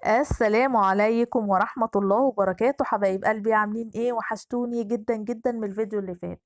السلام عليكم ورحمة الله وبركاته. حبايب قلبي، عاملين ايه؟ وحشتوني جدا جدا من الفيديو اللي فات.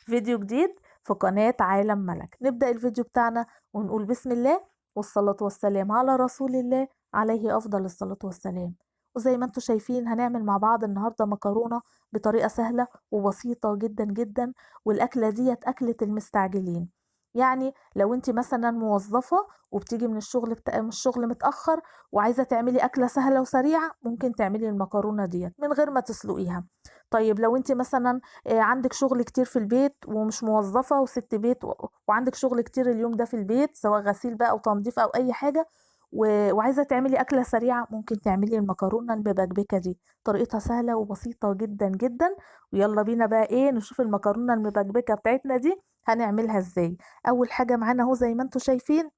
فيديو جديد في قناة عالم ملك. نبدأ الفيديو بتاعنا ونقول بسم الله والصلاة والسلام على رسول الله عليه أفضل الصلاة والسلام. وزي ما انتم شايفين هنعمل مع بعض النهاردة مكرونة بطريقة سهلة وبسيطة جدا جدا، والأكلة ديت أكلة المستعجلين. يعني لو انت مثلا موظفة وبتيجي من الشغل من الشغل متأخر وعايزة تعملي أكلة سهلة وسريعة، ممكن تعملي المكرونة ديت من غير ما تسلقيها. طيب لو انت مثلا عندك شغل كتير في البيت ومش موظفة وست بيت وعندك شغل كتير اليوم ده في البيت، سواء غسيل بقى أو تنظيف أو أي حاجة، وعايزة تعملي أكلة سريعة، ممكن تعملي المكرونة المبكبكة دي. طريقتها سهلة وبسيطة جدا جدا. ويلا بينا بقى نشوف المكرونة المبكبكة بتاعتنا دي هنعملها ازاي. أول حاجة معانا اهو زي ما انتم شايفين،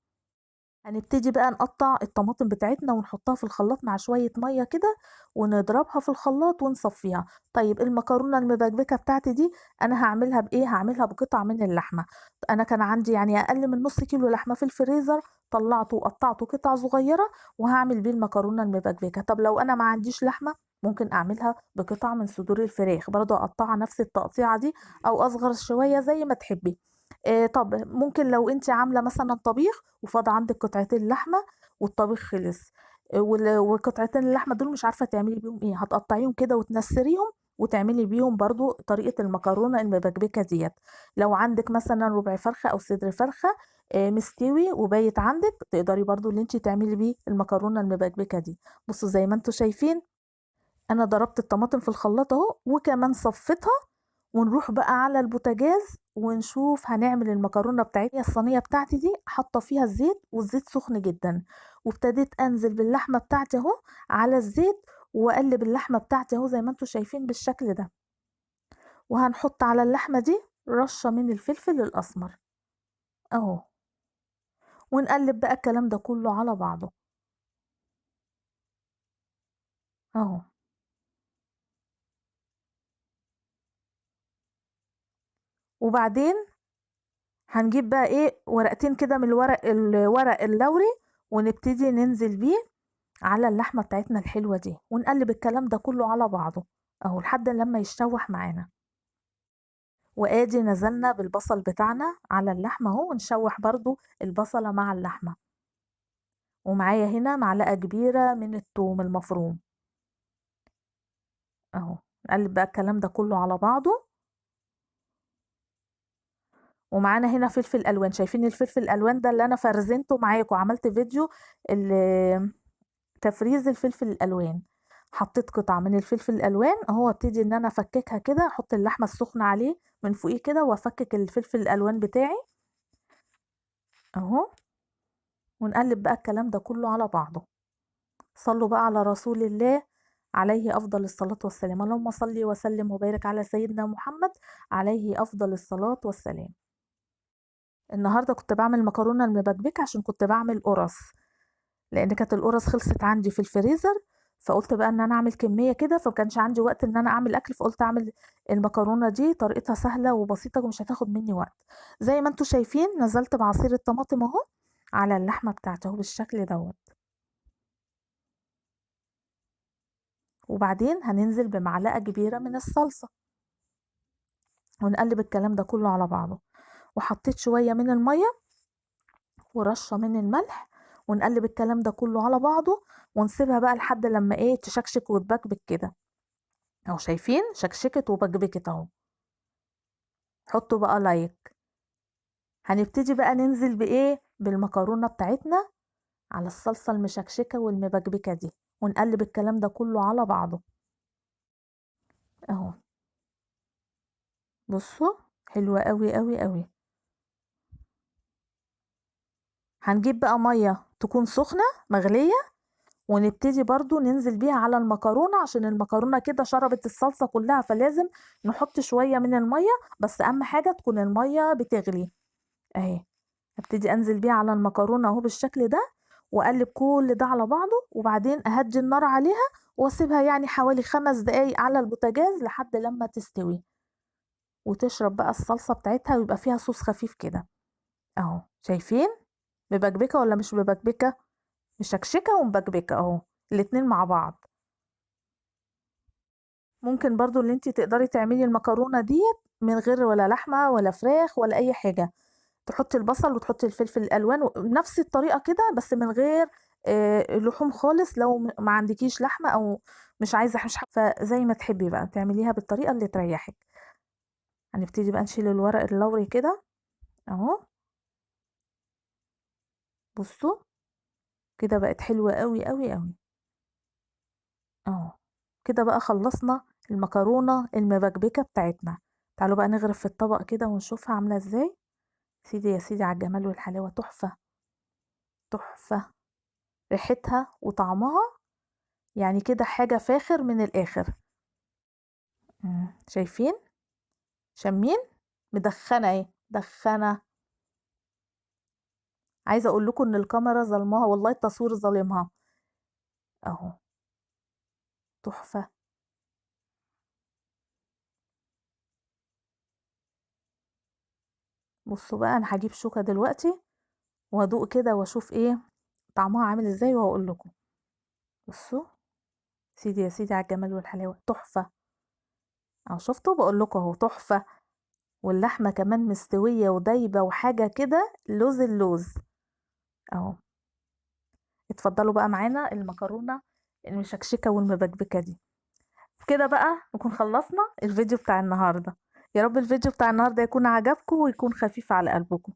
هنبتدي بقى نقطع الطماطم بتاعتنا ونحطها في الخلاط مع شوية مية كده، ونضربها في الخلاط ونصفيها. طيب المكرونة المبكبكة بتاعتي دي أنا هعملها بإيه؟ هعملها بقطع من اللحمة. أنا كان عندي أقل من نص كيلو لحمة في الفريزر، طلعته وقطعته قطع صغيرة وهعمل بيه المكرونة المبكبكة. طب لو أنا ما عنديش لحمة ممكن أعملها بقطع من صدور الفراخ، برضه أقطعها نفس التقطيعة دي أو أصغر شوية زي ما تحبي. طب ممكن لو انت عاملة مثلا طبيخ وفاض عندك قطعتين لحمة والطبيخ خلص، وقطعتين اللحمة دول مش عارفة تعملي بيهم ايه، هتقطعيهم كده وتنسريهم وتعملي بيهم برضو طريقة المكرونة المبكبكة ديت. لو عندك مثلا ربع فرخة او صدر فرخة، مستوي وبايت عندك، تقدري برضو اللي انت تعملي بيه المكرونة المبكبكة دي. بصوا زي ما انتوا شايفين انا ضربت الطماطم في الخلاط اهو، وكمان صفيتها. ونروح بقى على البوتاجاز ونشوف هنعمل المكرونة بتاعتي. الصينية بتاعتي دي حاطة فيها الزيت، والزيت سخن جدا، وابتديت انزل باللحمة بتاعتي اهو على الزيت، واقلب اللحمة بتاعتي اهو زي ما انتوا شايفين بالشكل ده. وهنحط على اللحمة دي رشة من الفلفل الاسمر اهو، ونقلب بقى الكلام ده كله على بعضه اهو. وبعدين هنجيب بقى ورقتين كده من الورق اللوري، ونبتدي ننزل بيه على اللحمة بتاعتنا الحلوة دي، ونقلب الكلام ده كله على بعضه اهو لحد لما يشوح معانا. وادي نزلنا بالبصل بتاعنا على اللحمة اهو، ونشوح برضو البصلة مع اللحمة. ومعايا هنا معلقة كبيرة من التوم المفروم اهو، نقلب بقى الكلام ده كله على بعضه. ومعانا هنا فلفل الوان، شايفين الفلفل الالوان ده اللي انا فرزنته معاكم، عملت فيديو تفريز الفلفل الالوان. حطيت قطعه من الفلفل الالوان اهو، ابتدي ان انا افككها كده، احط اللحمه السخنه عليه من فوقيه كده، وافكك الفلفل الالوان بتاعي اهو، ونقلب بقى الكلام ده كله على بعضه. صلوا بقى على رسول الله عليه افضل الصلاه والسلام. اللهم صل وسلم وبارك على سيدنا محمد عليه افضل الصلاه والسلام. النهارده كنت بعمل مكرونه المبكبكه عشان كنت بعمل قرص، لان كانت القرص خلصت عندي في الفريزر، فقلت بقى ان انا اعمل كميه كده، فما كانش عندي وقت ان انا اعمل اكل، فقلت اعمل المكرونه دي، طريقتها سهله وبسيطه ومش هتاخد مني وقت. زي ما انتم شايفين نزلت بعصير الطماطم اهو على اللحمه بتاعته اهو بالشكل دوت. وبعدين هننزل بمعلقه كبيره من الصلصه، ونقلب الكلام ده كله على بعضه. وحطيت شوية من المية ورشة من الملح، ونقلب الكلام ده كله على بعضه، ونسيبها بقى لحد لما تشكشك وتبكبك كده اهو. شايفين شكشكت وبكبكت اهو. حطوا بقى لايك. هنبتدي بقى ننزل بايه؟ بالمكرونة بتاعتنا على الصلصة المشكشكة والمبكبكة دي، ونقلب الكلام ده كله على بعضه اهو. بصوا حلوة قوي قوي قوي. هنجيب بقى مية تكون سخنة مغلية، ونبتدي برضو ننزل بيها على المكرونة، عشان المكرونة كده شربت الصلصة كلها، فلازم نحط شوية من المية، بس أهم حاجة تكون المية بتغلي اهي. هبتدي أنزل بيها على المكرونة اهو بالشكل ده، وأقلب كل ده على بعضه، وبعدين أهدي النار عليها وأسيبها حوالي 5 دقايق على البوتاجاز لحد لما تستوي وتشرب بقى الصلصة بتاعتها، ويبقى فيها صوص خفيف كده اهو. شايفين مبكبكة ولا مش مبكبكة؟ مشكشكة ومبكبكة اهو. الاتنين مع بعض. ممكن برضو اللي انتي تقدري تعملي المكرونة ديت من غير ولا لحمة ولا فراخ ولا اي حاجة، تحطي البصل وتحطي الفلفل الالوان نفس الطريقة كده، بس من غير لحوم خالص، لو ما عندكيش لحمة او مش عايزة، مش حابة، فزي ما تحبي بقى تعمليها بالطريقة اللي تريحك. هنبتدي بقى نشيل الورق اللوري كده اهو. بصوا كده بقت حلوة قوي قوي قوي اهو. كده بقى خلصنا المكرونة المبكبكة بتاعتنا. تعالوا بقى نغرف في الطبق كده ونشوفها عاملة ازاي. سيدي يا سيدي على الجمال والحلاوة، تحفة تحفة، ريحتها وطعمها يعني كده حاجة فاخر من الآخر. شايفين؟ شامين؟ مدخنة اهي، مدخنة. عايزة اقول لكم ان الكاميرا ظلمها والله، التصوير ظالمها اهو، تحفة. بصوا بقى انا هجيب شوكة دلوقتي وادوق كده واشوف ايه طعمها عامل ازاي وهقول لكم. بصوا سيدي يا سيدي على الجمال والحلاوة، تحفة اهو. شفتوا؟ بقول لكم اهو تحفة. واللحمة كمان مستوية ودايبة وحاجة كده لوز اللوز اهو. اتفضلوا بقى معانا المكرونة المشكشكة والمبكبكة دي. كده بقى نكون خلصنا الفيديو بتاع النهاردة. يا رب الفيديو بتاع النهاردة يكون عجبكم ويكون خفيف على قلبكم.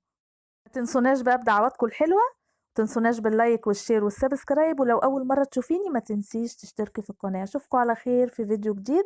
ما تنسوناش بقى بدعواتكم الحلوة، ما تنسوناش بال like وال share وال subscribe، ولو أول مرة تشوفيني ما تنسيش تشتركي في القناة. أشوفكم على خير في فيديو جديد.